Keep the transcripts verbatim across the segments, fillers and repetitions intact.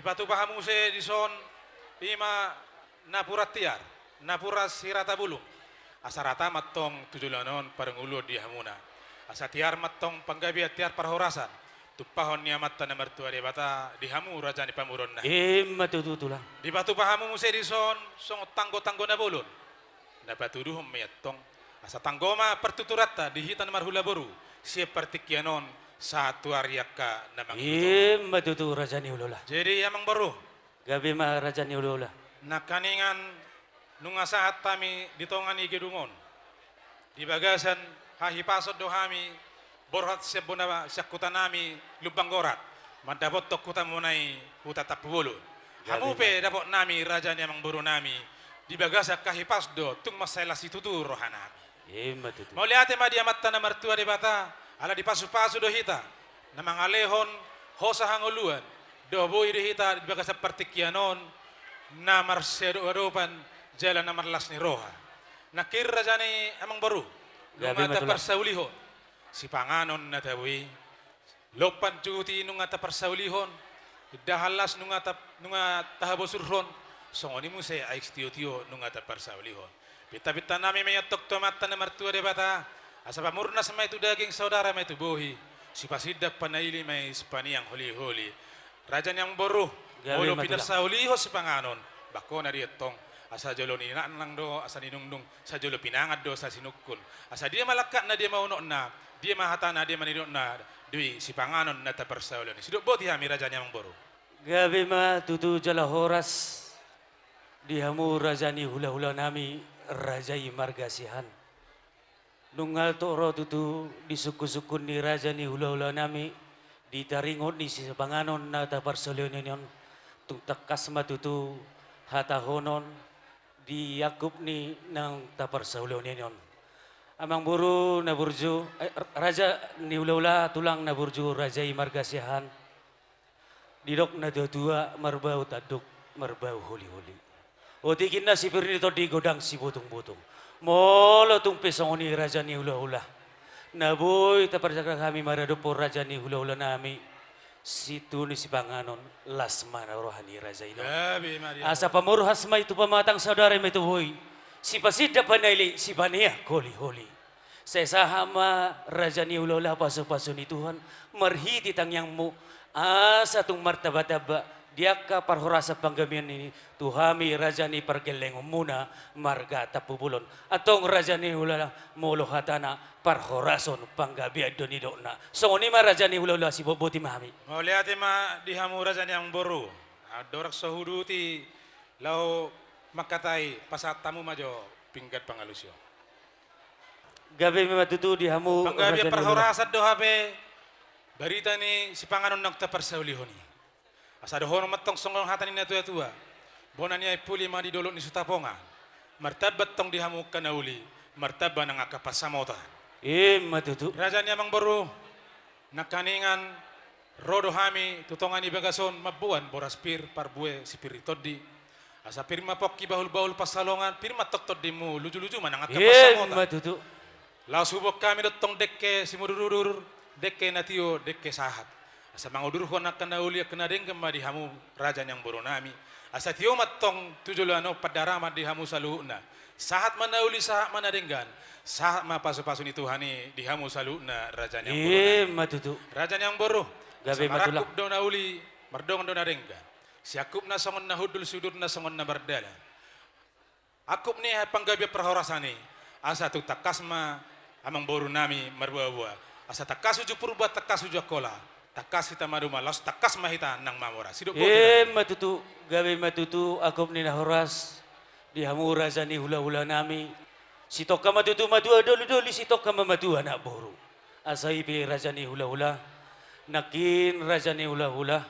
Dipatupa hamu muse dison, i ma napuran tiar, napuran sirata bulung. Asa rata ma antong tu joloan on parngoluon di hamuna. Asa tiar ma antong panggabean, tiar parhorasan, tumpahon ni Amanta na martua Debata di hamu raja ni pamoruon nami. I ma tutu, Tulang. Dipatupa hamu muse dison songon tanggotanggo na bolon, na patuduhon ma i antong. Asa tanggo ma partuturanta di hita na marhula boru sian partingkian on sahat tu ari angka na mangihut on. I ma tutu, raja ni hulahula. Jadi, amangboru. Gabe ma, raja ni hulahula. Nangkiningan nunga sahat hami di tonga ni gedung on, di bagasan hahipason do hami borhat sian bona, sian huta nami Lumban Gorat, mandapothon huta muna i, huta Tampubolon. Gabe ma. Hamu pe dapot nami, raja ni amangboru nami, di bagasan hahipason do tung mansai las situtu roha nami. I ma tutu. Mauliate ma di Amanta na martua Debata, ala dipasupasu do hita, na mangalehon hosa hangoluan, dohot boi do hita di bagasan partingkian on na marsiadopadopan jala na marlas ni roha. Nangkin, raja ni amangboru, gabe ma, Tulang, nunga taparsaulihon sipanganon na tabo i, lompan juhut i nunga taparsaulihon, indahan las nunga ta-, nunga tahabosurhon, songon i muse aek sitiotio nunga taparsaulihon. Pintapinta nami ma i antong tu Amanta na martua Debata, asa pamurnas ma i tu daging, saudara ma i tu bohi, sipasindak panaili ma i sipaneang holiholi. Raja ni amangboru, gabe ma, Tulang, molo pinarsaulihon sipanganon, bangkona do i antong, asa jolo ninangnang do asa ninungnung, sajolo pinangan do asa sinungkun. Asa dia ma langkatna, dia ma unokna, dia ma hatana, dia ma nidokna di sipanganon na taparsaulihon i? Sidok boti hami, raja ni amangboru. Gabe ma tutu jala horas di hamu raja ni hulahula nami, raja i marga Siahaan. Nunga ro tutu di sungkunsungkun ni raja ni hulahula nami, di taringot ni sipanganon na taparsaulihon i on, tung tangkas ma tutu hatahonon di angkup ni naung taparsaulihon i on. Amangboru na burju, eh, raja ni hulahula, Tulang na burju, raja i marga Siahaan. Didok natuatua, marbau tanduk, marbau holiholi. Otik inna sipir ni tondi, godang sibotongbotongan. Molo tung pe songon i, raja ni hulahula, na boi taparjaka hami maradophon raja ni hulahula nami, situtu ni sipanganon, las ma na roha ni raja i on. Gabe ma dia. Asa pamorhas ma i tu pamatang, saudara ma i tu bohi, sipasindak panaili, sipaneang holiholi. Sai sahat ma, raja ni hulahula, pasupasu ni Tuhan marhite tangiangmu, asa tung martambatamba di angka parhorasan panggabean i tu hami raja ni pargellengonmuna marga Tampubolon. Antong, raja ni hulahula, molo hatana parhorasan panggabean do nidokna. Songon i ma, raja ni hulahula, siboboto ma hami. Mauliate ma di hamu, raja ni amangboru. Andorang so huuduti laho mangkatai, pasahat hamu ma jo pinggan pangalusi on. Gabe ma tutu di hamu, raja ni hulahula. Panggabean parhorasan do hape barita ni sipanganon naung taparsaulihon i. Asa dohonon ma antong songon hata ni natuatua: Bona ni aek puli ma di dolok ni Sitapongan. Martamba antong di hamu angka na uli, martamba nang angka pansamotan. I ma tutu. Raja ni amangboru, nangkiningan ro do hami tu tonga ni bagas on mamboan boras pir, parbue sipir ni tondi. Asa pir ma pongki, bahulbahul pansalongan, pir ma antong tondimuna, lujuluju ma nang angka pansamotan. I ma tutu. Laos huboan hami do antong dengke simudurudur, dengke na tio, dengke sahat. Asa mangudurhon angka na uli, angka na denggan ma di hamu, raja ni amangboru nami. Asa tio ma antong tu joloan on pandaraman di hamu saluhutna. Sahat ma na uli, sahat ma na denggan, sahat ma pasupasu ni Tuhan i di hamu saluhutna, raja ni amangboru nami. I ma tutu. Raja ni amangboru, gabe ma, Tulang. Asa marangkup do na uli, mardongan do na denggan. Siangkupna songon na hundul, siudurna songon na mardalan. Angkup ni panggabean parhorasan i, asa tung tangkas ma amangboru nami marboaboa. Asa tangkas uju Purba, tangkas uju Angkola, tangkas hita maduma, laos tangkas ma hita nang mamora. Sidok boti, raja. I ma tutu, gabe ma tutu, angkup ni na horas di hamu raja ni hulahula nami. Sitongka ma tutu matua dolidoli, sitongka ma matua anak boru. Asa i pe, raja ni hulahula, nangkin, raja ni hulahula,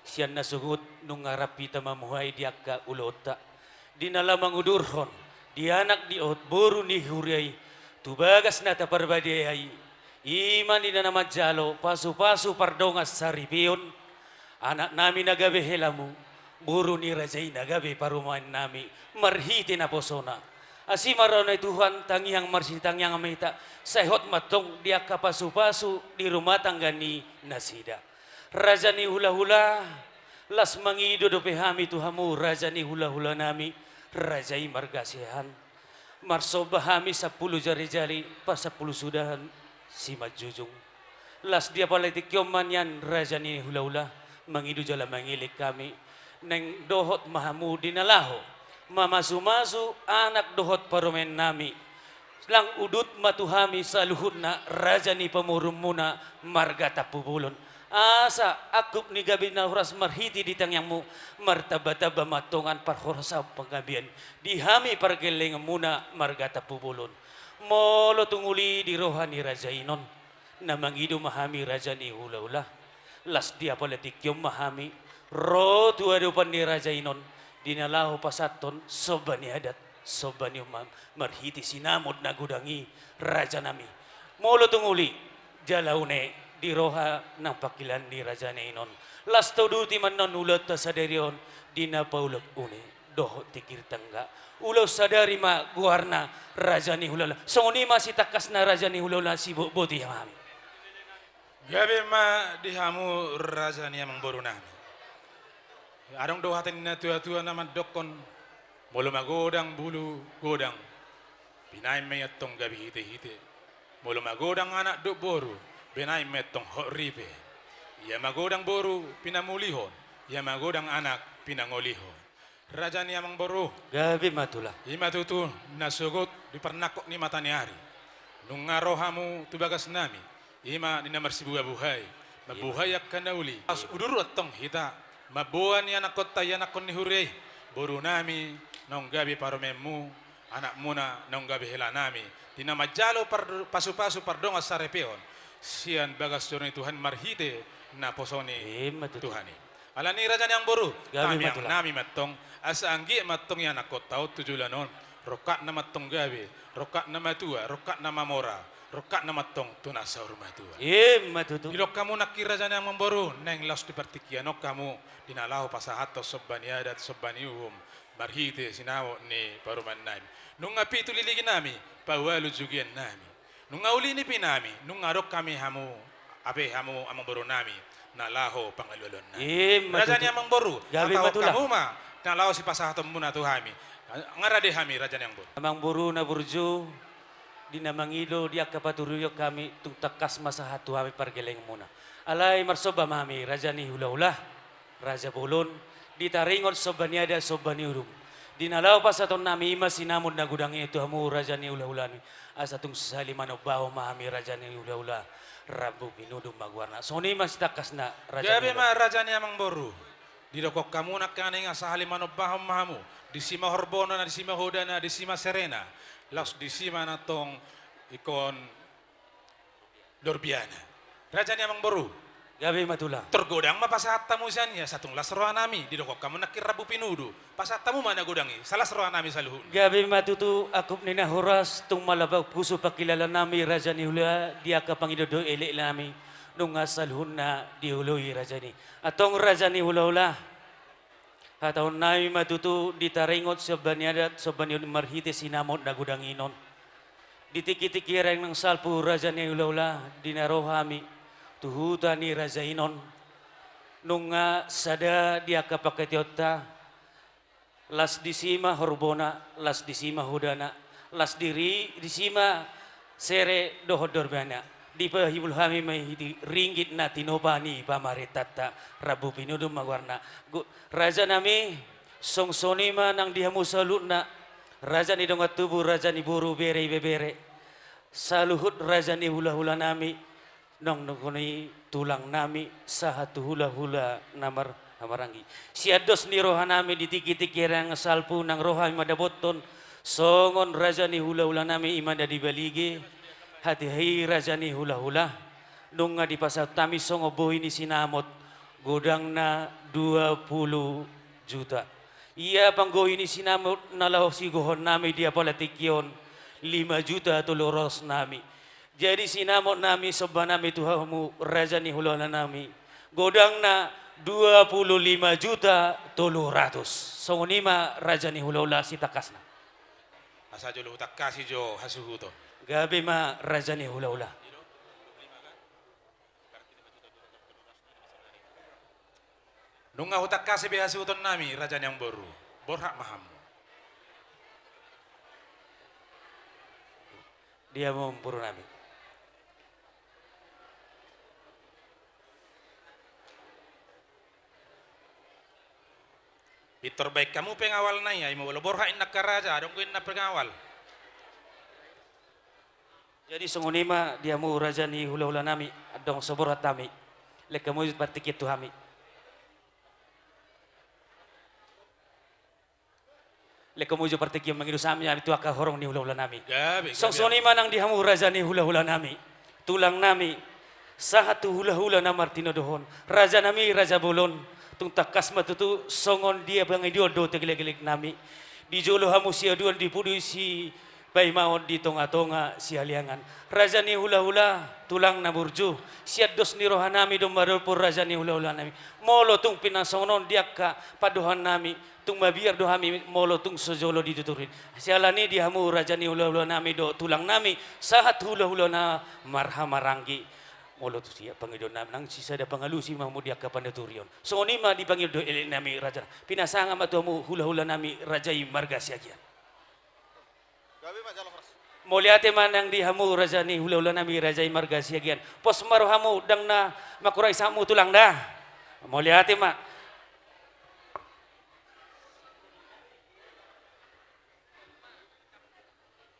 sian na sogot nunga rap hita mamuhai di angka ulaonta, di na laho mangudurhon di anak dohot boru ni huria i tu bagas na taparbadiai, i ma di na manjalo pasupasu pardongansaripeon, anak nami na gabe helamu, boru ni raja i na gabe parumaen nami, marhite naposona. Asi ma roha ni Tuhan, tangiang marsitangiangan ma hita, sai hot ma antong di angka pasupasu di rumah tangga ni nasida. Raja ni hulahula, Las mangido dope hami tu hamu raja ni hulahulanami, raja i marga Siahaan. Marsomba hami sampulu jarijari, pasampulu sudahan simanjujung. Las di apala tingki on ma nian raja ni hulahula, mangido jala mangelek hami, naeng dohot ma hamu di na laho mamasumasu anak dohot parumaennami. Lang udut ma tu hami saluhutna raja ni pamoruonmuna marga Tampubolon. Asa angkup ni gabe na horas marhite di tangiangmu, martambatamba ma antong an parhorasan panggabean di hami pargellengonmuna marga Tampubolon. Molo tung uli di roha ni raja i non, na mangido ma hami raja ni hulahula. Las di apala tingki on ma hami ro tu adopan ni raja i non, di na laho pasahathon somba ni adat, somba ni ummam, marhite sinamot na godang i, rajanami. Molo tung uli jala une di roha nang pangkilalaan ni raja i non, las tauduti ma annon ulaonta sadari on di na paulak une dohot tingki tangga. Ulaon sadari ma goarna raja ni hulahula. Songon i ma sitangkasna raja ni hulahula, sibotboti ma hami. Gabe ma di hamu raja ni amangborunami. Adong do hata ni natuatua na mandokkon, molo magodang bulu godang, binaen ma i antong gabe hitehite. Molo magodang anak dohot boru, binaen ma i antong hot ripe. Ia magodang boru pinamulihon, ia magodang anak pinangolihon. Raja ni amangboru. Gabe ma tulang. I ma tutu na sogot di parnangkok ni mata ni ari. Nunga ro hamu tu bagasnami, i ma di na marsibuhabuhai, mambuhai angka na uli. Pas udur antong hita, mamboan i anakkonta i anakkon ni huria i, borunami naung gabe parumaenmu, anakmuna naung gabe helanami, di na manjalo par-, pasupasu pardongan saripeon sian bagas joro ni Tuhan marhite naposo ni Tuhan i. Alani i raja ni amangboru, tamiangnami ma antong, asa anggiat ma antong i anakkonta on tu joloan on, rongkapna ma antong gabe, rongkapna matua, rongkapna mamora, rongkapna ma antong tu na saur matua. Ima tutu. Didok hamu nangkin raja ni amangboru, naeng laos di partingkian on hamu, di na laho pasahathon somba ni adat, somba ni uhum, marhite sinamot ni parumaennami. Nunga pitu liliginami, paualu jugiannami. Nunga uli nipinami, nunga adong hami hamu, ape hamu amangborunami, na laho pangalualuannami. Ima tutu. Raja ni amangboru, gabe ma tulang. Hatahon hamu ma na laho sipasahatonmuna tu hami. Nga rade hami raja ni amangboru. Amangboru na burju, di na mangido di angka patuduhon hami, tung tangkas ma sahat tu hami pargellengonmuna. Alai marsomba ma hami raja ni hulahula, raja bolon, di taringot somba ni adat somba ni uhum, di na laho pasahatonnami i ma sinamot na godang i tu hamu raja ni hulahulanami, asa tung sahali manombahon ma hami raja ni hulahula, rambu pinudun ma goarna. Songon i ma sitangkasna raja ni hulahula. Gabe ma raja ni amangboru. Didokkon hamu nangkin i nga sahali manombahon ma hamu, disi ma horbona, disi ma hodana, disi ma serena, laos disi ma antong ingkon dorbiana. Raja ni amangboru. Gabe ma tulang. Tor godang ma pasahat hamu sian i, asa tung las rohanami, didokkon hamu nangkin rambu pinudu. Pasahat hamu ma na godang i, asa las rohanami saluhutna. Gabe ma tutu angkup ni na horas, tung malambang pusu pangkilalaannami raja ni hulahula, di angka pangido dohot eleknami, nunga saluhutna dioloi raja i. Antong raja ni hulahula, hatahonnami ma tutu di taringot somba ni adat somba ni uhum marhite sinamot na godang i non. Di tingkitingki ari nang salpu raja ni hulahula, di na ro hami tu huta ni raja i non, nunga sada di angka pangkataionta, las disi ma horbona, las disi ma hodana, las diri, disi ma sere dohot dorbiana. Dipaihut hami ma i di ringgit na tinopa ni pamarentanta, rambu pinudun ma goarna. Go-, rajanami, songon i ma nang di hamu saluhutna, raja ni dongan tubu, raja ni boru, bere, ibebere, saluhut raja ni hulahulanami, nang nangkon i tulangnami, sahat tu hulahula na mar-, na marhahamaranggi. Sian dos ni rohanami di tingkitingki ari nang salpu nang ro hami mandapothon songon raja ni hulahulanami i ma na di Balige, hatiha i raja ni hulahula, nunga dipasahat hami songon bohi ni sinamot, godangna dua pulu juta. Ia panggohi ni sinamot na laho sigohonnami di apala tingki on, lima juta tolu ratus nami. Jadi sinamotnami, sombanami tu hamu raja ni hulahulanami, godangna dua pulu lima juta tolu ratus. Songon i ma raja ni hulahula sitangkasna. Asa jolo hutangkasi jo hasuhuton. Gabe ma raja ni hulahula. Berarti lima juta dua ratus lima puluh. Nunga hutangkasi be hasuhuton nami, raja ni amangboru. Borhat ma hamu. Di hamu amangboru nami. Pintor baen hamu pengawalna i, ai molo borhat inna angka raja, adong do inna pengawal. Jadi songon i ma di hamu raja ni hulahula nami, andorang so borhat hami, lehon hamu partingkian tu hami. Lehon hamu jo partingkian mangido saham hami tu angka horong ni hulahula nami. Gabe, gabe. Songon i ma nang di hamu raja ni hulahula nami, tulang nami, sahat tu hulahula na martinodohon, raja nami raja bolon, tung tangkas ma tutu songon dia pangidoan dohot gelek-gelek nami. Di jolo hamu siaduan, di pudi sipaimaon, di tonga-tonga sihaliangan. Raja ni hulahula, tulang na burju, sian dos ni roha nami do mandok raja ni hulahula nami. Molo tung pinasongon on di angka pandohan nami, tung mabiar do hami molo tung so jolo di tutur i. Siala ni di hamu raja ni hulahula nami dohot tulang nami, sahat hulahula na marhahamaranggi. Molo tung sian pangidoan nami, nang sisada pangalusi ma hamu di angka panuturion. Songon i ma di pangidoan dohot elek nami raja. Pinasangap ma tu hamu hulahula nami raja i marga Siagian. Gabe ma jala horas. Mauliate ma nang di hamu raja ni hulahula nami raja i marga Siagian. Pos ma rohamu, ndang na mangkurangi sahapmu tulang da. Mauliate ma.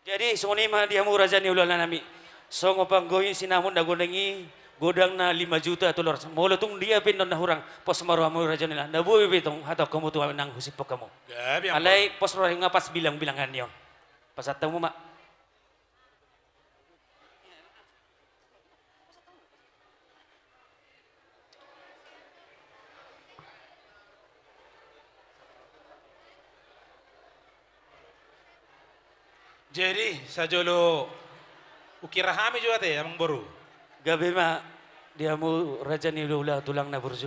Jadi songon i ma di hamu raja ni hulahula nami. Songon panggohi sinamot na godang i, godangna lima juta tolu ratus. Molo tung dia pe annon na hurang, pos ma rohamu raja ni hulahula. Na boi be tong hatahon hamu tu ahu nang husiphon hamu. Gabe, amang. Alai pos roha i, nga pas bilang-bilangan ni on. Pasahat hamu ma. Jadi, sajolo hukira hami jo ate, amangboru. Gabe ma di hamu raja ni hulahula tulang na burju.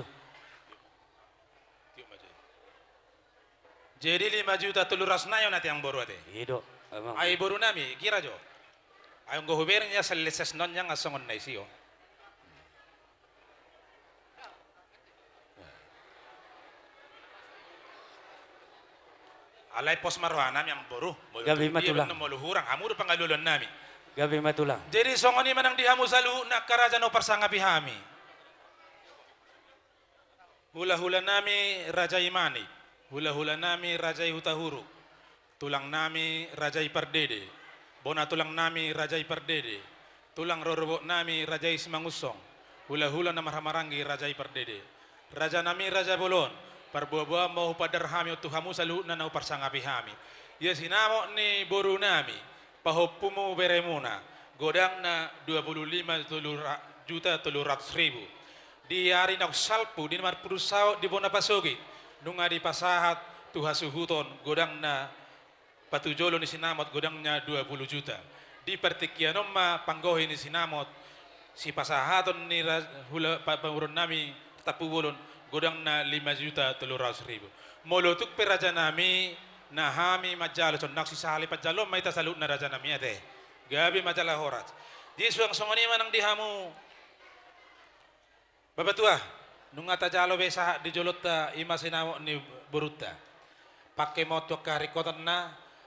Jadi lima juta tolu ratus nai on ate, amangboru ate. I do, amang. Ai boru nami, hukira jo. Ai anggo hubereng ia saleses non ia nga songon na isi on. Alai pos ma roha nami, amangboru. Gabe ma tulang. Molo hurang, hamu do pangalualuan nami. Gabe ma tulang. Jadi songon i ma nang di hamu saluhutna angka raja na huparsangapi hami. Hulahula nami raja i Manik, hulahula nami raja i Hutahuruk, tulang nami raja i Pardede, bona tulang nami raja i Pardede, tulang rorobot nami raja i Simangunsong, hulahula na marhahamaranggi raja i Pardede, raja nami raja bolon, parboa-boa ma hupaandar hami on tu hamu saluhutna na huparsangapi hami. Ia sinamot ni boru nami, pahompumu beremuna, godangna dua puluh lima tolu ra-, juta tolu ratus ribu. Di ari naung salpu, di na marpudun saut, di bona pasogit, nunga dipasahat tu hasuhuton, godangna patujolo ni sinamot, godangna dua puluh juta. Di partingkian on ma panggohi ni sinamot, sipasahaton ni ra-, hula-, pa-, pamoruon nami Tampubolon, godangna lima juta tolu ratus ribu. Molo tung pe raja nami, na hami manjalo, sonang sisahali panjaloon ma hita saluhutna raja nami ate. Gabe ma jala horas. Jadi suang songon i ma nang di hamu. Bapatua, nunga tajalo be sahat di jolonta, i ma sinamot ni borunta. Pangke ma on tu angka haringkotonna,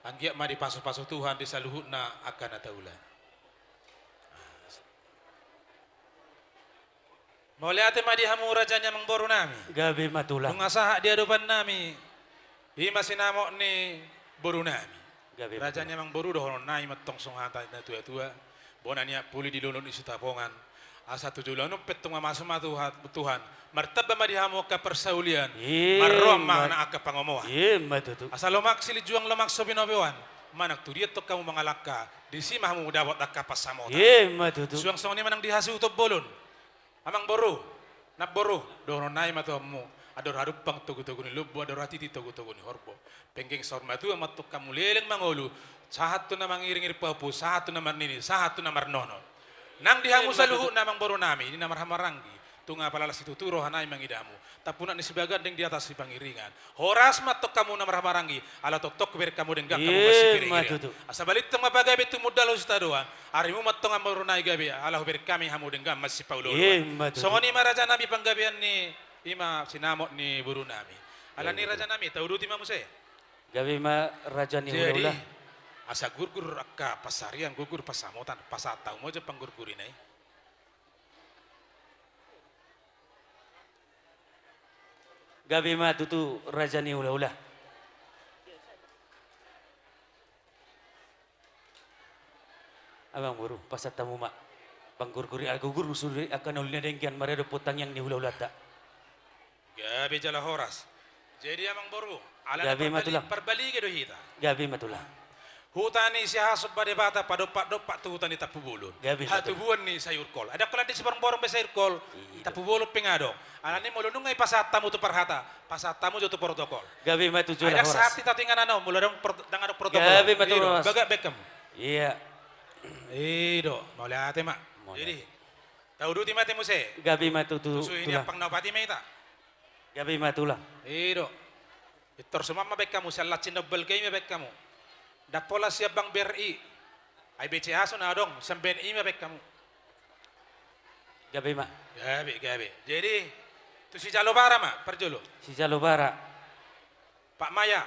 anggiat ma dipasu-pasu Tuhan di saluhutna angka na taula. Mauliate ma di hamu raja ni amangboru nami. Gabe ma tulang. Nunga sahat di adopan nami, i ma sinamot ni boru nami. Gabe ma tulang. Raja ni amangboru, dohonon nami ma tong songon hata ni na tua-tua. Bona ni ampuli dilolo ni sitapongan. Asa tu joloan on pe tong mamasu ma Tuhan, Tuhan. Martamba ma di hamu angka parsaulian. Ima tutu. Marroan ma angka pangomoan. Ima tutu. Asa lomak silinjuang, lomak so binaboan. Manang tu dia tong hamu mangalangka, disi ma hamu dapot angka pansamotan. Ima tutu. Suang songon i ma nang di hasuhuton bolon. Amangboru, namboru, dohonon nami ma tu hamu. Andor hadumpang togu-togu ni lombu, andor hatiti togu-togu ni horbo. Penggeng saur matua ma tong hamu leleng mangolu, sahat tu na mangiring-iring pahompu, sahat tu na marnini, sahat tu na marnono. Nang di hamu saluhutna amangboru nami, di na marhahamaranggi, tung apala las situtu roha nami mangida hamu. Tampunak ni Sibaganding di atas Sipangiringan. Horas ma tong hamu na marhahamaranggi, ala tongtong hubereng hamu denggan hamu masipiring-iringan. Ima tutu. Asa balintang ma pagabe tumundalhon sitadoan, arimu ma tong amangboru nami gabe, ala hubereng hami hamu denggan masipaolo-oloan. Ima tutu. Songon i ma raja nami panggabean ni Ima sinamot ni borunami. Alani rajanami, tauduti ma muse. Gabe ma raja ni hulahula. Jadi, asa gurgur angka pansarian, gurgur pansamotan, pasahat hamu ma jo panggurgurina i. Gabe ma tutu raja ni hulahula. Amangboru, pasahat hamu ma panggurguri, agugur sude angka na uli na denggan marhite dohot tangiang ni hulahulanta. Gabe jala horas. Jadi amangboru, alana parbali-, parbaliga do hita. Gabe ma tulang. Huta ni Siahason Padebata padompak-dompak tu huta ni Tampubolon. Gabe ma tulang. Hatubuan ni sayur kol. Adong holan di Siborngborong be sayur kol. Tampubolon pe nga adong. Alani molo nunga dipasahat hamu tu parhata, pasahat hamu jo tu protokol. Gabe ma tutu jala horas. Ai ndang sahat hita tu inganan on molo ndang adong protokol. Gabe ma tutu jala horas. Bagak baen hamu. Iya. I do, mauliate ma. Jadi, tauduti ma ate muse. Gabe ma tutu tulang. Tu suhi ni ampang na upati ma hita. Gabe ma tulang. I do. Pintor suman ma baen hamu, sian lansing na umbalga i ma baen hamu. Ndang pola sian Bank B R I. Ai B C A so na adong, sian B N I ma baen hamu. Gabe ma. Gabe, gabe. Jadi, tu sijalo bara ma, parjolo. Sijalo bara. Pak Maya.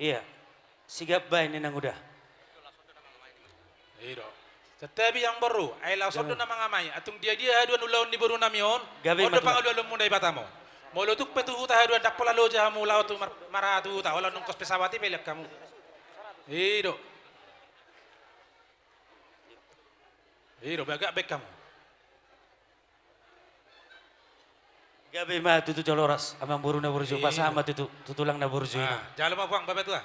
Iya. Sigap baen ni nanguda. I do. Santabi amangboru, ai laos on do na mangamai. Atung dia-dia haduan ulaon ni borunami on. Gabe ma tulang. On do pangalualonmuna Debata ma on. Molo tung pe tu huta haduan ndang pola loja hamu laho tu mar-, marhaha tu huta, holan nongkos pesawat i pe lean hamu. I do. I do, bagak baen hamu. Gabe ma tutu jala horas, amangboru na burju, pasahat ma tutu, tu tulang na burju i. Jalo ma puang, bapatua.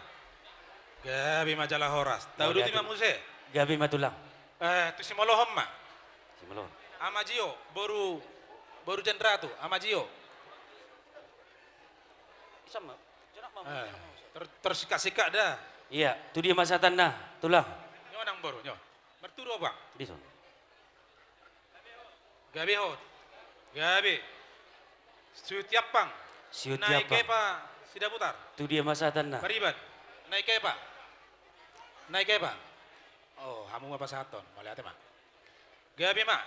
Gabe ma jala horas. Tauduti ma muse. Gabe ma tulang. Eh, tu simolohon ma. Simolohon. Ama Jio, boru, boru Janratu, Ama Jio. Sama. Eh, tor-, torsikak-sikak da. Iya, tu dia ma sahatanna, tulang? Nyo nang boru, nyo. Martua do, Bang. Dison. Gabe hot. Gabe. Sihut i ampang. Sihut i ampang. Nai Kepa Sidabutar. Tu dia ma sahatanna? Pariban. Nai Kepa. Nai Kepa. Oh, hamu ma pasahathon. Mauliate ma. Gabe ma.